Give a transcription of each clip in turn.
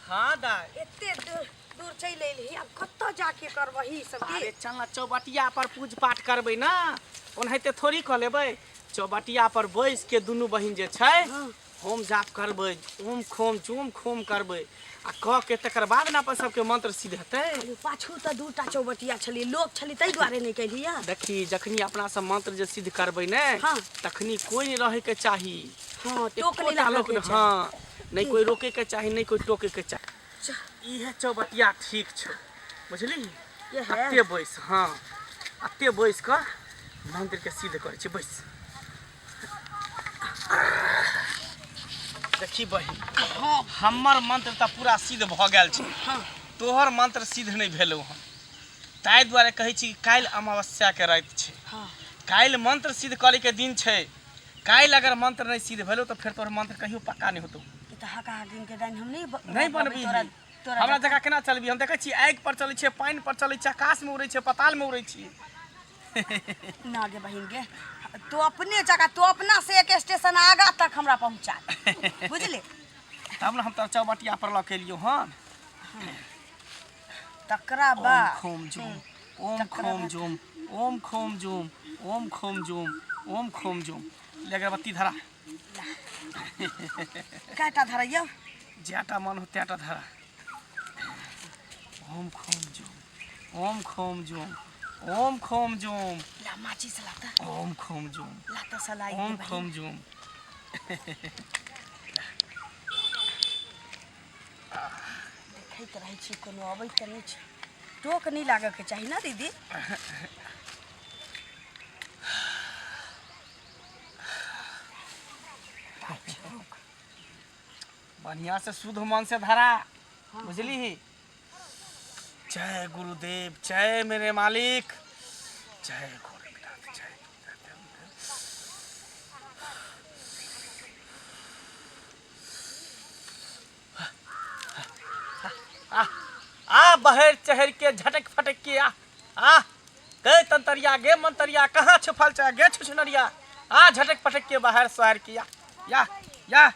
हाँ दाइ। एते दूर दूर चलि एलही, आब कतऽ जाके करबही सब की? अरे चल ना, चौबटिया पर पूज पाठ करबै ना, ओनाहिते थोड़ी कऽ लेबै। चौबटिया पर बैस के दुनू बहिन जे छै होम जाप करबै, ओम खोम चोम खोम करबै आ कऽ के तकर बाद ने अपन सबके मंत्र सिद्ध हेतै। अरे पाछू तऽ दूटा चौबटिया छलियै, लोक छलियै, ताहि दुआरे नहि केलियै। देखी, जखनी अपना सब मंत्र जे सिद्ध करबै ने, तखनी कोई नहि रहै के चाही। हँ, टोक नहि एकोटा लागऽ लोक के चाही। हँ, नहि कोई रोके के चाही, नहि कोई टोके के चाही। इहे चौबटिया ठीक छौ, बुझली? इएह? अते बैस। हँ, अते बैस कऽ मंत्र के सिद्ध करै छी। बैस। देखी बहिन, हमर मंत्र तऽ पूरा सिद्ध भऽ गेल छै। तोहर मंत्र सिद्ध नहि भेलौ हन, ताहि दुआरे कहै छी कि काल्हि अमावस्याके राति छै। काल्हि मंत्र सिद्ध करैके दिन छै। काल्हि अगर मंत्र नहि सिद्ध भेलौ तऽ फेर तोहर मंत्र कहियो पक्का नहि होतौ। ई तऽ हका हकिन के डाइन हम नहि नहि बनबी। तोरा तोरा हमरा जगह केना चलबी? हम देखै छी आगि पर चलै छियै, पानि पर चलै छियै, आकाशमे उड़ै छियै, पतालमे उड़ै छियै। ना गे बहिन गे, तू अपने जगह, तू अपना से एक स्टेशन आगा तक हमरा पहुंचा दे, बुझले? तब ने हम तोरा चौबटिया पर लऽ के एलियौ हन। तकरा ओम बाद खोम जुम ओम खोम जुम ओम खोम जुम ओम खोम जुम ओम खोम जुम। ले अगरबत्ती धरा। काटा धरैयौ? जेटा मन हो तेटा धरा। ओम खोम जुम ओम खोम जुम ओम खोम जुम। ला माचिस लाता। ओम खोम जुम। लाता सलाई। ओम खोम जुम। देखैत रहै छी, कोनो अबैत तऽ नहि छै। टोक नहि लागऽके चाही ने दीदी। बढ़िया से शुद्ध मन से धरा, बुझली? जय गुरुदेव, जय मेरे मालिक, जय गोरखनाथ, जय। आ आ बहर चहर के झटक फटक के आ आ गए तंतरिया गे मंतरिया, कहाँ छुपल छै गे छुछुनरिया? आ झटक फटक के बाहर सोहर किया या या।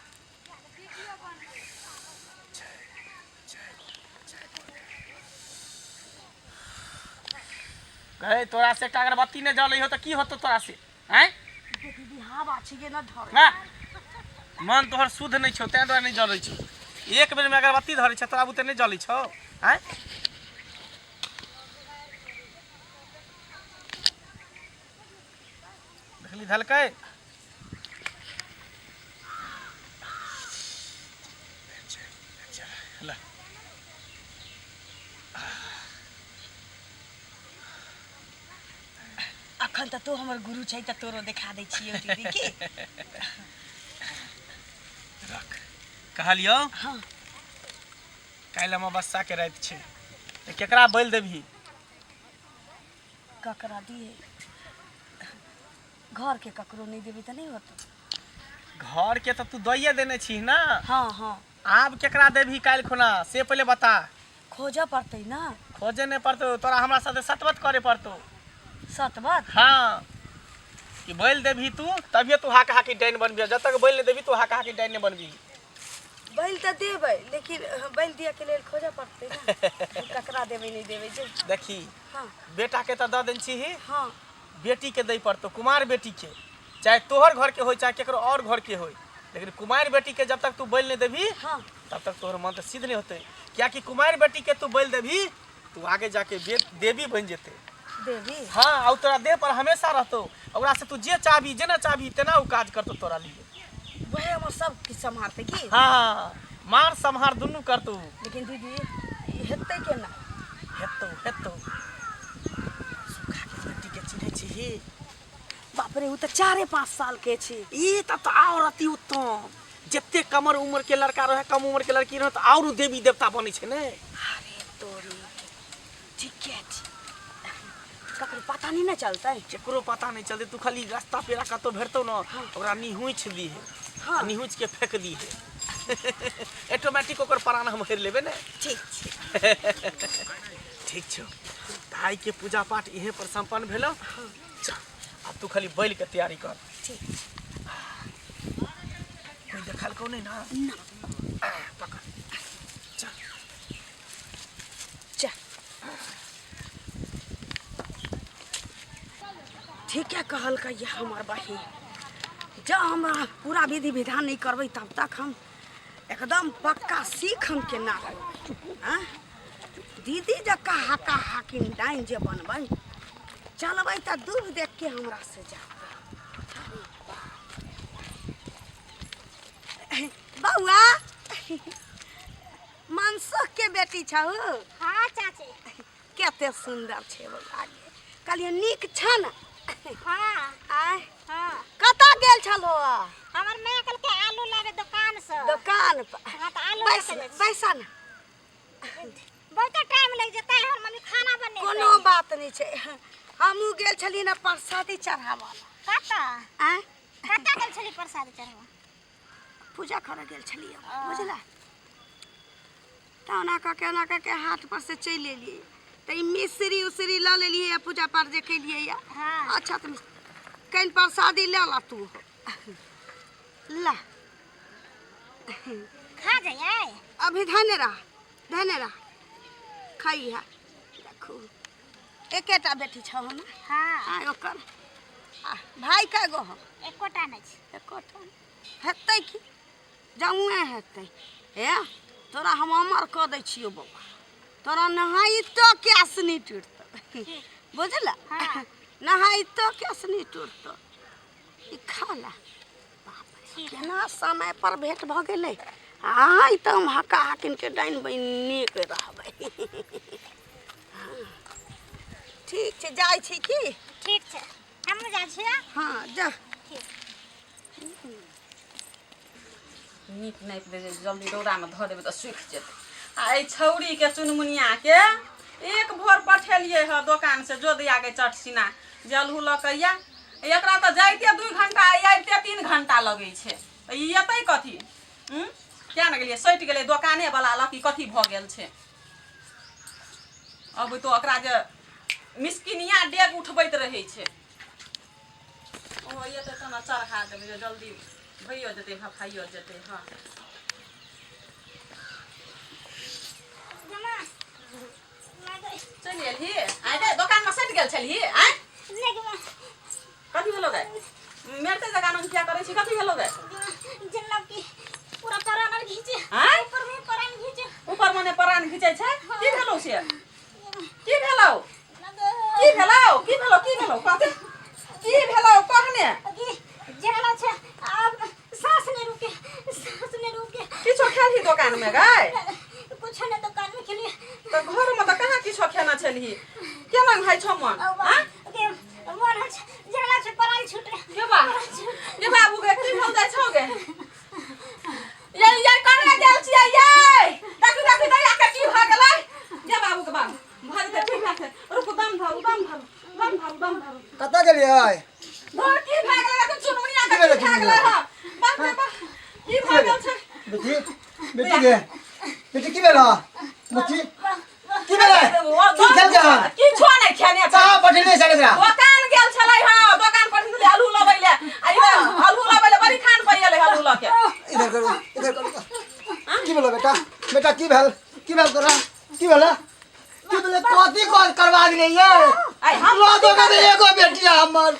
गए, तोरा से एकटा अगरबत्ती नहि जलै हो तऽ की होतौ तोरा से? आँय दीदी, हवा छिके न धरे। ना, मन तोहर शुद्ध नहि छौ, ताहि दुआरे नहि जलै छौ। एक बेरमे अगरबत्ती धरै छै, तोरा बुते नहि जलै छौ? आँय, देखली धलकै? ले। अखन तऽ तू हमर गुरु छै तऽ तोरो देखा दै छियौ दीदी की। रख। कहलियौ, काल्हि अमावस्याके राति छै, तऽ केकरा बलि देबही? ककरा दिए? घर के ककरो नहि देबै तऽ नहि होतौ। घरके तऽ तू दैये देने छिही ने। हँ हँ। आब केकरा देबही काल्हि खुना, से पहिले बता। खोजऽ पड़तै ने। खोजे नहि पड़तौ, तोरा हमरा साथे सतवत करे पड़तौ। सतवत? हँ, कि बलि देबही तू तभिए तू हाक हाकी डाइन बनबी। जब तक बलि नहि देबही, तू हाक हाकी डाइन नहि बनबी। बैल तऽ देबै, लेकिन बैल दिअ के लेल खोजऽ पड़तै ने, ककरा देबै नहि देबै जे। देखी। बेटाके तऽ दऽ देने छिही। बेटीके दै पड़तौ, कुमार बेटीके, चाहे तोहर घरके होय, चाहे केकरो और घरके होय, लेकिन कुमार बेटीके जब तक तू बलि नहि देबही, तब तक तोहर मन तऽ सिद्ध नहि होतै, कियाकि कुमार बेटीके तू बलि देबही, तू आगे जाके देवी बनि जेतै। देवी? हाँ, आ तोरा देह पर हमेशा रहतौ। ओकरा से तू जे चाहबी, जेना चाहबी, तेना ओ काज करतौ तोरा लिए। वएह हमर सब किछु सम्हारतै की? हाँ, मार सम्हार दुनू करतौ। लेकिन दीदी, ई हेतै केना? हेतौ, हेतौ। सुखा के बेटी के चिन्है छिही? बाप रे, ओ तऽ 4-5 साल के छी। ई तब तऽ आओर अति उत्तम। जते कमर उम्र के लड़का रहे, कम उम्र के लड़की रहे, तऽ आओर देवी देवता बनै छै ने। अरे तोरी, ठीके छै। ककरो पता नहीं ने चलतै? केकरो पता नहीं चलतै। तू खाली रास्ता पेरा कतौ भेटतौ ने, ओकरा निहुँछि दीहे। निहुँछि के फेंक दीहे, ऑटोमेटिक ओकर प्राण हम हेर लेबै ने। ठीक छै। ठीक छौ, तऽ आइके पूजा पाठ इहे पर सम्पन्न भेलौ। चल, आब तू खाली बैल के तैयारी कर। ठीक। कोई देखलकौ नहीं ना? ना। पकड़, चल। ठीके कहलकै ये हमर बहिन, जब हमरा पूरा विधि विधान नहि करबै तब तक हम एकदम पक्का सीख हम केना लेबै। आँय दीदी जकाँ हाका हाकिम डाइन जे बनबै चलबै तऽ दूध देख के हमरा से जाते। बौआ मनसुख के बेटी छौ? हाँ चाची। कते सुंदर छै बौआ गे, कहलियै नीक छ ने? हाँ। आय हाँ। कतऽ गेल छलो? हमर माय कहलकै आलू लाबे दुकान से। दुकान पर? हाँ, तऽ आलू बैस लऽ के जाइ छी। बैस ने। बहुते टाइम लागि जेतै, हमर मम्मी खाना बनेतै। कोनो बात नहि छै, हमहूँ गेल छलियै ने प्रसादी चढ़ाबऽ लए। कतऽ? आँय? कतऽ गेल छली प्रसादी चढ़ाबऽ? पूजा करऽ गेल छलियै बुझला, तऽ ओना कऽ के ओना कऽ के हाथ पर से चलि एलियै तऽ ई मिश्री उसरी लऽ लेलियै पूजा पाठ जे केलियै यऽ। हाँ। अच्छा तऽ कनि प्रसादी लऽ ला तू, ला। खा जाइए? अभी धने रह, धने रह, खाइहे। देखू एकेटा बेटी छौ ने? हाँ। आ ओकर आ भाय कै गो हो? एकोटा नहि छै। एकोटा नहि। हेतै की जौए हेतै। हे तोरा हम अमर कऽ दै छियौ बौआ, तोरा नहाइतो केश नहि टूटतौ, बुझल? हाँ। नहाइतो केश नहि टूटतौ। ई खा ला। बाप रे, केना समय पर भेंट भऽ गेलै। आइ तऽ हम हका हाकिमके डाइन बनिए के रहबै। हाँ। ठीक छै, जाइ छी की? ठीक छै, हमहूँ जाइ छियै। हाँ जा। ठीक। नीक नापि देबै, जल्दी रौदामे धऽ देबै तऽ सुखि जेतै। आ एहि छौड़ीके चुनमुनियाके एक भोर पठेलियै हँ दोकानसँ, जो दिया गे चटसिना जे अल्हू लऽ कऽ या। एकरा तऽ जाइते 2 घंटा आबिते 3 घंटा लगै छै, तऽ ई एतै कथी? किया ने गेलियै, सटि गेलै दोकाने वाला लग कि कथी भऽ गेल छै। अब तो ओकरा जे मिसकिनिया डेग उठबैत रहै छै। ओ एतै तहन चढ़ा देबै जे जल्दी भइयो जेतै, भफाइयो जेतै। हँ चलि एलही? आइ गे दोकानमे सटि गेल छलही? आँय कथी भेलो गे? मेरते जगह नाम किया करै छी? कथी भेलो गे? पूरा परान आर घीचे। आँय? ऊपर में परान घीचे। ऊपर मने परान घीचै छै? की भेलो से? की भेलो, की भेलो, की भेलो, की भेलो? कहते की भेलो, कहने। जेहना छै आब सांस नहीं रुके, सांस नहीं रुके। किछो खेलही दोकान में गै? कुछ नहीं दुकान में खेलिए। तऽ घर में तऽ कहाँ किछो खेना छलही? केना होइ छौ मन? आँय? मन होइ छै जेहना छै परान छूटे। गे बा, गे बाबू गे, की भेल जाइ छौ गे? ये ये कने गेल छियै ये? देखू देखू दैया के की भऽ गेलै। गे बाबू के बाबू भऽ जेतै ठीक भए जेतै। रुकू, दम धरू, दम धरू, दम धरू, दम धरू। कतऽ गेलियै? धर, की भए गेलै? एखन चुनमुनिया के की भेलै की भए गेलै? हँ बाप रे बाप, की भऽ गेल छै? बेटी, बेटी गे, बेटी, की भेल? बुच्ची, की भेलै? की खेलकै हन? किछो नहि खेने छै। कहाँ पठेने छलै एकरा? दोकान गेल छलै। हँ, दोकान पर छलै आलू लबै ले। आ ई आलू लबै ले बड़ी खान पर एलै आलू लऽ के। इधर करू, इधर करू। की भेलो बेटा? बेटा, की भेल? की भेल तोरा? की भेल, की भेल? कथी कॉल करवा देले ये? आइ हम लो तो कहे एगो बेटी है हमर,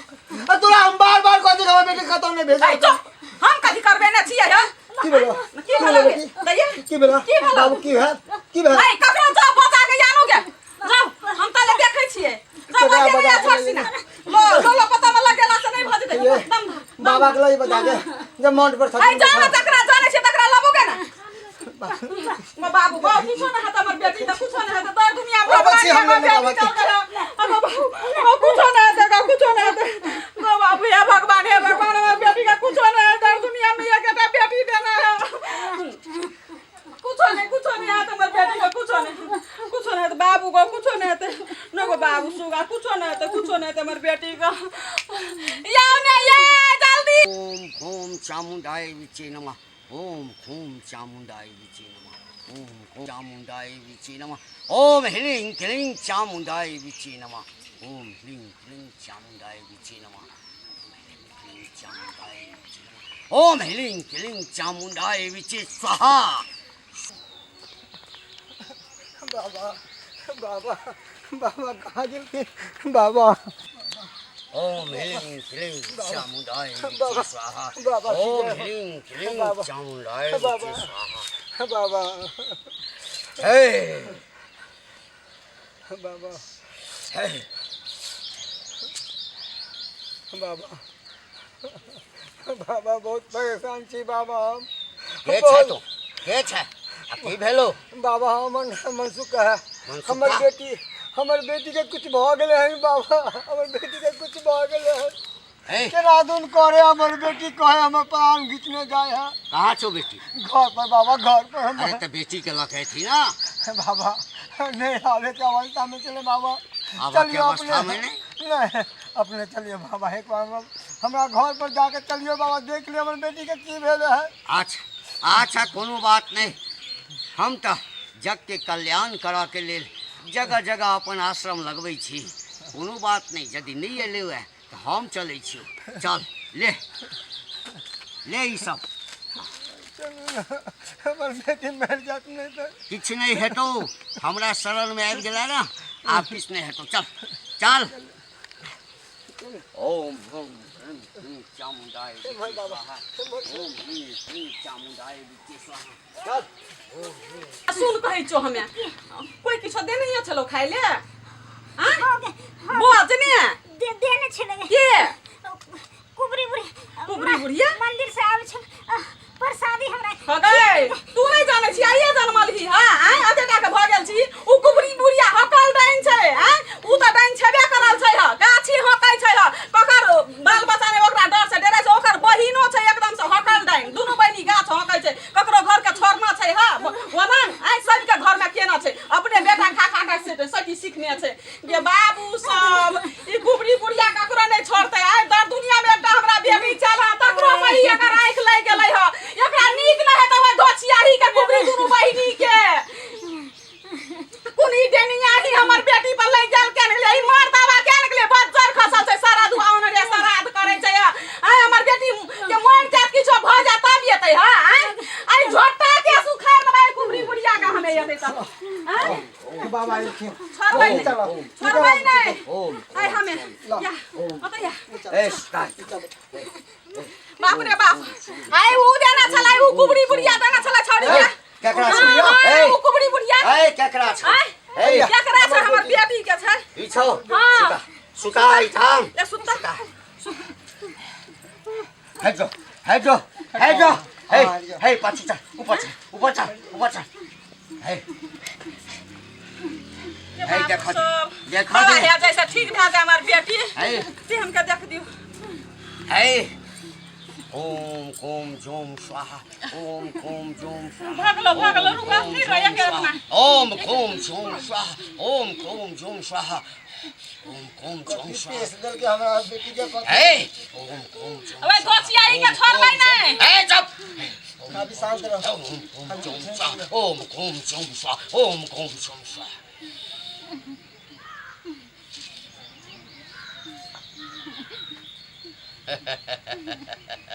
आ तोरा हम बार बार कहते हमर बेटी कतौ नहीं भेज। आइ चुप, हम कथी करबे ने छियै हँ? की भेलो? की भेलो गे? दैया की भेलो? की भेलो? बाबू, की भेल, की भेल? आइ ककरो जाओ बचा के आनू गे, जाओ। हम तले देखै छियै, जाओ। ककरा बजे बजा नहीं के छोड़ सिना लो लो लो पता में लगेला से नहीं भऽ जेतै। ये, दम धर, दम बाबा के लई बता के जब माउंट पर आइ जाओ ने, तकरा जाने छै तकरा लबो गे ने। मो बाबू गो, किछो न हेतै हमर बेटी तऽ, कुछो न हेतै। दर दुनिया ओ बच्ची, भगवान हम के लेने बेटी बाबा के। चल गेल। हमर बाबू ओ कुछो न हेतै ग, कुछो न हेतै गो बाबू। हे भगवान, हे भगवान, हमर बेटी के कुछो न हेतै। दर दुनिया में एकटा बेटी देना है। कुछो नहीं, कुछो नहीं हेतै हमर बेटी के, कुछो नहीं, कुछो नहीं हेतै बाबू गो, कुछो नहीं हेतै न गो बाबू सुगा, कुछो नहीं हेतै, कुछो नहीं हेतै हमर बेटी के। याओ ने ये जल्दी। ओम खोम चामुंडाय विचे नमः, ओम खोम चामुंडाय विचे नमः, ओम खोम चामुंडाय विचे नमः, ओम ह्रीं क्लीं चामुंडाय विचे नमः, ओम ह्रीं क्लीं चामुंडाय विचे नमः, ओम ह्रीं क्लीं चामुंडाय विचे नमः, ओम ह्रीं क्लीं चामुंडाय विचे स्वाहा। बाबा, बाबा, बाबा, कहाँ गेलखिन बाबा? ओम ह्रीं क्लीं चामुण्डाय विच्चे बाबा, स्वाहा। बाबा, ओम जय हो। ह्रीं क्लीं बाबा, चामुण्डाय विच्चे बाबा। स्वाहा। बाबा। हे। बाबा। हे। बाबा, बाबा, बहुत परेशान छी बाबा हम। के छै तू? के छै आ की भेलो? बाबा, हमर नाम मनसुख है। मनसुखा? हमर बेटी के कुछ भऽ गेलै हन बाबा, हमर बेटी के कुछ भऽ गेलै हन। हे। केना दुन करे, हमर बेटी कहे हमर प्राण घिचने जाय है। कहाँ छौ बेटी? घर पर बाबा, घर पर हम। अरे, तऽ बेटी के लऽ के अथी ना। बाबा, नहीं आवे के अवस्था में चले बाबा। आबऽ के चलियो। अवस्था अपने में नहीं? नहीं, अपने चलिए बाबा, एक बार हमरा घर पर जाके चलियो बाबा, देख लियो हमर बेटी के की भेल है। अच्छा अच्छा, कोनो बात नहीं। हम तऽ जग के कल्याण करऽ के लेल जगह जगह अपन आश्रम लगबै छी। कोनो बात नहीं, यदि नहीं एलै है तऽ हम चलै छियौ। चल, ले ले ई सब। चलू ना, हमर बेटी मर जात नहीं तो। किछु नहि हेतौ। हमरा शरणमे आबि गेलै ने, आब किछु नहि हेतौ। चल चल। ओम ह्रीं ह्रीं क्लीं चामुण्डाय विच्चे स्वाहा। ओम ह्रीं क्लीं चामुण्डाय विच्चे स्वाहा। चल। सुन, कहै छौ हमे कोई किछो देने ही छलो खाइ ले? आँ? हाँ गे, हाँ। बोज ने। देने छलै। के? कुबरी बुढ़ी। कुबरी बुढ़िया? मंदिर से आबै छल प्रसादी हमरा। हँ गै, तू नहि जानै छी, आइए जनमल ही हँ? आँय, एते टा के भऽ गेल छी। उ कुबरी बुढ़िया हकल डाइन छै। आँय, उ तऽ डाइन छेबे करल छै ह, गाछी हकै छै ह। ककर बाल बच्चा ने ओकरा डर से डरै छै। ओकर बहिनो छै एकदम से हकल डाइन। दुनू बहिनी गाछ हकै छै। ककरो घर के छोड़ना छै ह ओना? आँय, सबके घर में केना छै? अपने बेटा खा खा के से सखी सीखने छै गे बाबू सब। ई कुबरी बुढ़िया ककरो नहि छोड़तै। आइ दर दुनिया में एकटा हमरा बेटी चल ह, तकरो पर ही एकर आँखि लागि गेलै ह। एकरा नीक नहि हेतै ओहि धोछियाही के, कुबरी दुनू बहिनी के। कोन ई डेनियाही हमर बेटी पर लागि गेल? केन गेलै ई मर्दावा? केन गेलै? बज्जर खसल छै। सारा दुआ रे श्राद्ध करै छै। आइ हमर बेटी के मरि जायत, किछो भऽ जायत, तब एतै। हँ, आइ आइ झोटा के सुखाड़ देबै कुबरी बुढ़िया के हमे, एतै तब। आँय? बाबा एलखिन। छोड़बै नहि। चलो। छोड़बै नहि। ओम। आइ हमे या ओतऽ या। ए, स्टार्ट। बाप रे बाप, आइ ऊ देना छलै, ऊ कुबरी बुढ़िया देना छलै छौड़ी के। केकरा छौ? हाँ, हाँ, ए। ऊ कुबरी बुढ़िया। ए, केकरा छौ? आइ ए। केकरा छै? हमर बेटी के छै। ई छौ? हाँ। सुता सुता एहिठाम। ले, सुता। हे जो, हे जो, हे जो, हे। हे, पाछू चल, ऊपर चल, ऊपर चल, ऊपर चल। हे हे, देखो देखो। बाबा दे। हे, जैसे ठीक भए जाय हमर बेटी हे। से हमके देख दियौ। हे, ओम कोम जोम स्वाहा, ओम कोम जोम स्वाहा। भगलो, भगलो। ओम रुका, कोम फिर जोम एक स्वाहा। अपना। ओम कोम जोम स्वाहा, ओम कोम जोम स्वाहा, ओम कोम जोम स्वाहा। पेश देल के हमरा बेटी के पकड़। हे, ओम कोम जोम। अबे धोचियाही के छोड़बै नहि। हे, चुप। अभी शांत रहो। ओम कोम जोम स्वाहा, ओम कोम जोम स्वाहा, ओम कोम जोम स्वाहा।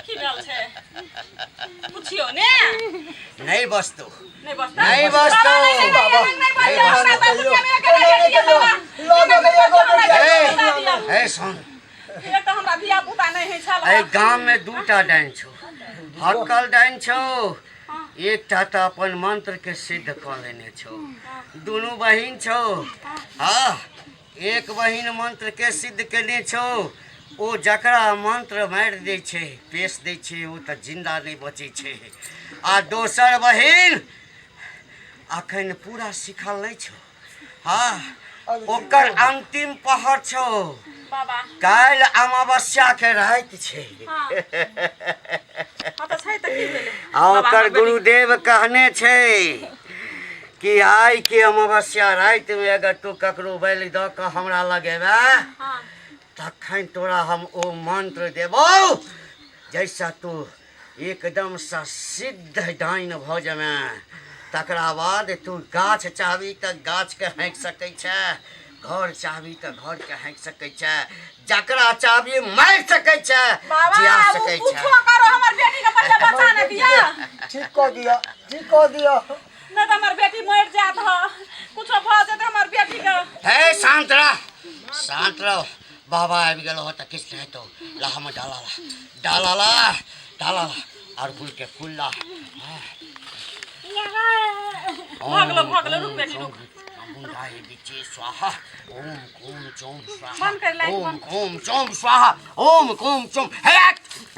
की भेल छै? पुछियौ ने। नहीं बसतो। नहि बसतै? नहीं बसतौ। बाबा, नहीं, नहीं, नहीं, नहीं, नहीं बसतौ। बसतौ। हमरा तऽ दुनियामे एकेटा बेटी है, बाबा। लऽ गेलै एगो बेटी। हे। दिअ। हे, सुन। एक तऽ हमरा धिया पुता नहि होइ छल। एहि गाम में दूटा डाइन छौ, हक्कल डाइन छौ। एकटा तऽ अपन मंत्र के सिद्ध कऽ लेने छौ। दुनू बहिन छौ। हाँ, एक बहिन मंत्र के सिद्ध केने छौ। ओ जकरा मंत्र मारि दै छै, पेश दै छै, ओ तऽ जिंदा नहि बचै छै। आ दोसर बहिन अखन पूरा सिखल नहि छौ। हाँ, ओकर अंतिम पहर छौ। बाबा। काल्हि अमावस्या के राति छै। हाँ हाँ, तऽ छै तऽ की भेलै? आ बाबा, ओकर हमर बेटी- गुरुदेव कहने छै कि आइ के अमावस्या राति में अगर तू ककरो बलि दऽ कऽ हमरा लगेबे, तखन तोरा हम ओ मंत्र देबौ जैसा तू एकदमसँ सिद्ध डाइन भऽ जेमे। तकरा बाद तू गाछ चाहबी तऽ गाछके हाँकि सकै छै, घर चाहबी तऽ घरके हाँकि सकै छै, जकरा चाहबी मारि सकै छै, बाबा, जिया ओ सकै छै। कुछो करो, हमर बेटी के पहिले बचा ने दिअ। ठीक कऽ दिअ, ठीक कऽ दिअ। नहि तऽ हमर बेटी मरि जायत ह, कुछो भऽ जेतै हमर बेटी के। हे, शांत रह, शांत रह। बाबा आबि गेलो हो तऽ किछु नहि हेतौ। ला हमर डाला ला, डाला ला, डाला ला, अड़हुल के फूल ला। भऽ गेलौ, भऽ गेलौ, रुक बेटी, रुक। चामुण्डाय विच्चे स्वाहा, ओम कोम चौम स्वाहा, बंद कर लाइट, ओम बंद। कोम चौम स्वाहा, ओम कोम चौम हे,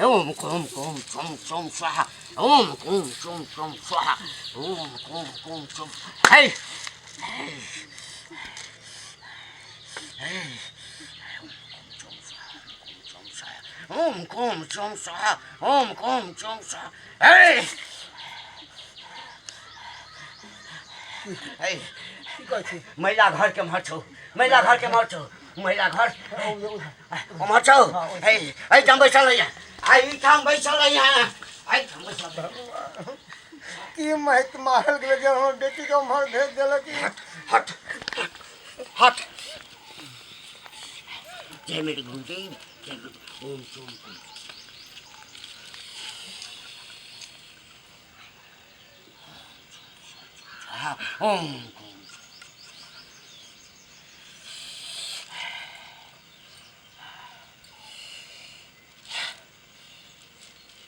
ओम कोम कोम चौम चौम स्वाहा, ओम कोम चौम चौम स्वाहा, ओम कोम कोम चौम हे हे, ओम कोम चौम स्वाहा, ओम कोम चौम स्वाहा, हे हे। की कहै छी? महिला घर के मर छौ, महिला घर के मर छौ, महिला घर उम्हर छौ। हे, एहिठाम बैसल रहिया, एहिठाम बैसल रहिया, एहिठाम बैसल रहिया। की महत मारल गेलै जे हमर बेटीके उम्हर भेज देलक? हट हट। जय मेरे गुरुदेव, जय गुरु। ओम चोम ओम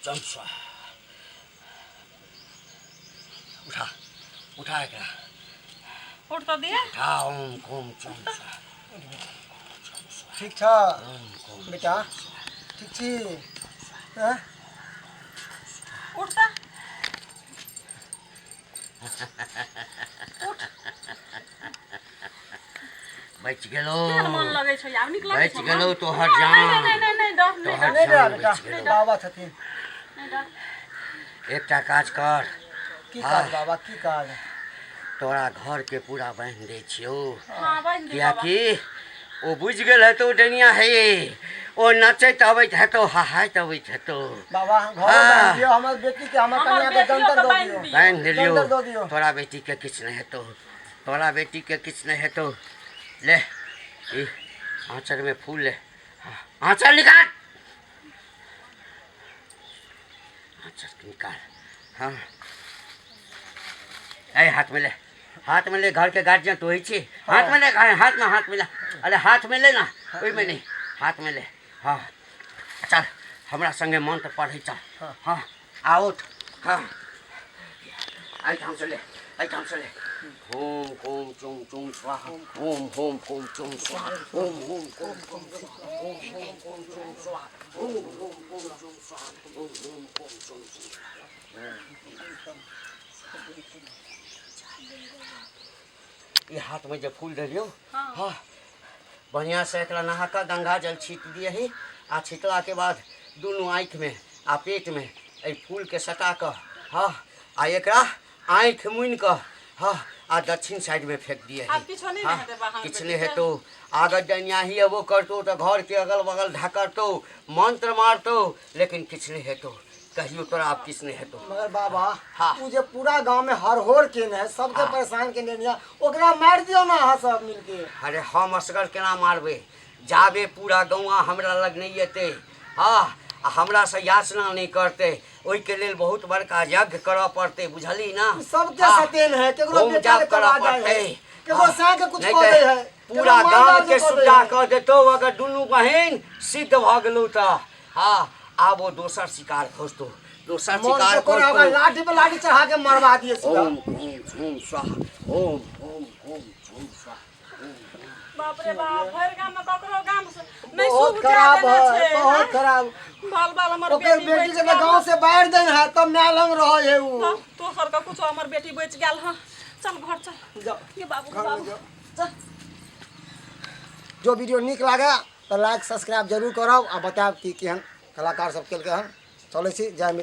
चम स्वाहा। उठा, उठा एकरा। उठ तऽ दिअ। उठा। ओम कोम चम स्वाहा। ठीक छ बेटा? ठीक छी? हँ? उठ तऽ। बचि गेलौ। केहन मन लगै छौ? आब नीक लगै बचि छौ? गेलौ तोहर नहि, जान। नहि, नहि, नहि डर, नहि। तोहर डर। नहि डरा जान बेटा, बचि गेलौ। बाबा छथिन। नहि डर। एकटा काज कर। की हाँ। काज बाबा, की काज? तोरा घर के पूरा बान्हि दै छियौ। हँ, बान्हि दे बाबा। कियाकि ओ बुझि गेल हेतौ डनिया हे, ओ नचैत अबैत हेतौ, हाहाइत अबैत हेतौ। बाबा, घर हाँ। बान्हि दियौ हमर बेटी के, हमर हमर कन्या के। बेटियो जंतर के दऽ बान्हि दियौ। दियौ। बान्हि देलियौ। जंतर दऽ दियौ। तोरा बेटी के किछु नहि हेतौ, तोरा बेटी के किछु नहि हेतौ। ले ई आँचर में फूल ले। हाँ, आँचर निकाल, आँचर निकाल। हाँ, ए हाथ में ले, हाथ में ले। घर के गार्जियन तो ही छी। हाथ में ले, हाथ में, हाथ में ले। अरे हाथ में ले ना, ओहिमे नहीं, हाथ में ले। हाँ, चल हमरा संगे मंत्र पढ़ै चल। हाँ, आ उठ। हाँ, एहिठाम से ले, एहिठाम से ले। ओम कोम चुम चुम स्वाहा, ओम होम कोम चुम स्वाहा, ओम होम कोम चुम स्वाहा, ओम होम कोम चुम स्वाहा, ओम होम कोम चुम स्वाहा, ओम होम कोम चुम स्वाहा। ई हाथ में जे फूल देलियौ, हाँ, बढ़िआँ से एकरा नहा कऽ गंगा जल छीट दियही, आ छिटला के बाद दुनू आँखिमे आ पेटमे एहि फूलके सटा कऽ, हाँ, आ एकरा आँखि मुनि कऽ, हाँ, आ दक्षिण साइडमे फेंक दियही। आब किछो नहि ने हाँ, हेतै बाहर किछु बेटीके? नहि हेतौ। अगर डनियाही अबो करतौ तऽ घरके अगल बगल ढकरतौ, मंत्र मारतौ, लेकिन किछु नहि हेतौ। कहियो तोरा आब किछु नहि हेतौ। मगर बाबा, हाँ। उ जे पूरा गांव में हरहोर केने है, सबके हाँ। परेशान केने है, ओकरा मारि दियौ ना अहाँ सब मिलके। अरे हम असगर केना मारबै? जाबे पूरा गौआ हमरा लग नहि एतै, हँ, आ हमरासँ याचना नहि करतै, ओहिके लेल बहुत बड़का यज्ञ करऽ पड़तै, बुझलही ना? सबके हाँ, सतेन है, केकरो होम बेटा जाप के करऽ करवा जाय है, पड़तै। केकरो हाँ, साँय के कुछ नहि कऽ तऽ दै है, केकरो पूरा माल गाँव जाल के के कऽ दै सुड्डा है। कऽ देतौ अगर दुनू बहिन सिद्ध भऽ गेलौ तऽ। हाँ, आब ओ दोसर शिकार खोजतौ, दोसर मन शिकार से कोना ओकरा खोजतौ। लाठी पे लाठी चढ़ा के मरवा दिए सीधा। ओम ओम ओम स्वाहा, ओम ओम ओम ओम स्वाहा। बाप रे बाप, भरि गाम में ककरो गाम से नहि बहुत शुभ जा खराब देने है, छै। बहुत हाँ? खराब। बाल बाल हमर ओकर बेटी बेटी बचि के तऽ गेल। गांव से बाहर देन है तब माय लंग रहे है उ। हँ, दोसर के कुछो, हमर बेटी बचि गेल। हँ, चल घर चल। जाओ। ये बाबू, घर में बाबू जाओ। चल। जो वीडियो नीक लागे तऽ लाइक सब्सक्राइब जरूर करब आ बतायब कि केहन कलाकार सब केलकै हन। चलै छी, जय मिथिला।